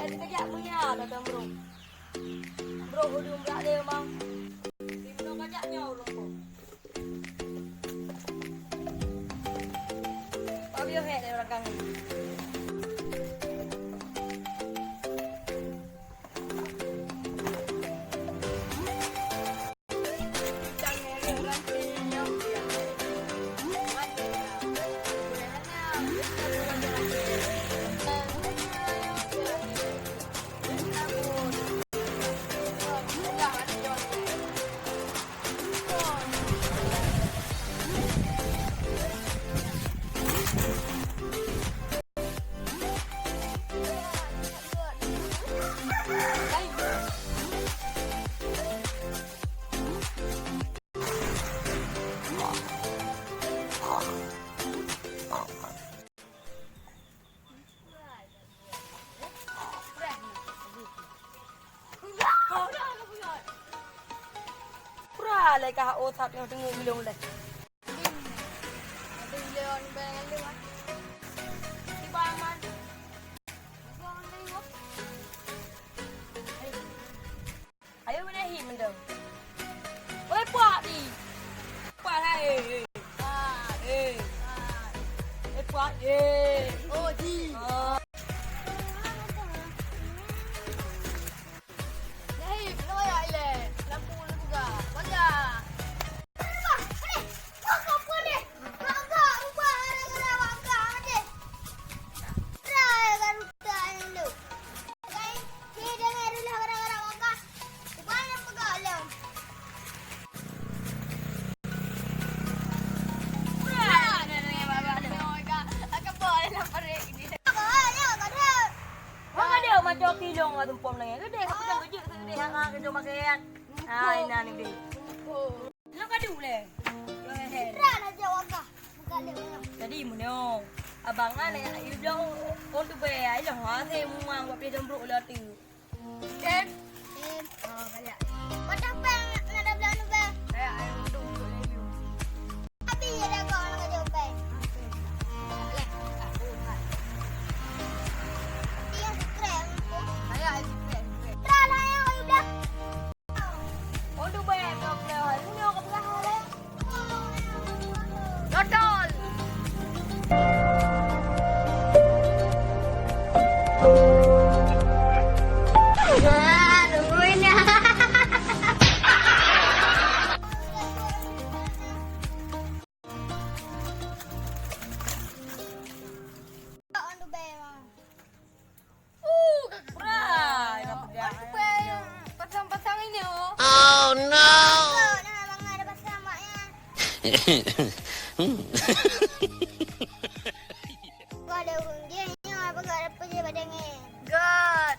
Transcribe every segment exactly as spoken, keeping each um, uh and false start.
Kajak mulia dah gambrong. Bro, hudung brak dia, Mang. Di mana kajak nyawa urang kau? Pak Bio hek dari belakang. Pura lé ka otak nyang teungoh bilong lé. Ayo, mana hip mendong? Oi, puak di. Puak hai. Eh, eh. Eh, puak, eh. Oh, di. Oh. Nah, hip, kenapa ya, ile? Lampu, lampu gak. Balik. Hai, nah ni deh. Lo ka dulé. Lo hehe. Ra na jak wakah. Bukan lé orang. Jadi, meunyoe abang na ya, you dong, kon tu be, ai lah, ha, saya muang buat pidong brok lah tu. Kan? Kan? Oh, kayak. Kau dah pernah nak dah bilang tu, be? Kayak, ai, untuk, untuk lagi. Tapi ya dah kau nak kerja, be. Boleh. Tak boleh. Dia stress, aku. Kayak, ai, stress, stress. Terang lah yang kau bilang. Uh, kakak. Wah, yang pegang. Aduh, weh, yang pasang-pasang ini, oh. Oh, no. Kau dah abang ada pasang maknya. Kau ada urung dia, nyoe apa kau ada pergi pada ngen? God.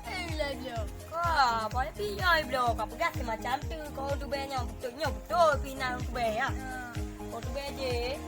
Eh, laju. Wah, apa dia pian bloe? Kau pegang semacam tu. Kau tu banyak betul, nyoe betul pinang tu banyak. Ha. Kau tu banyak je.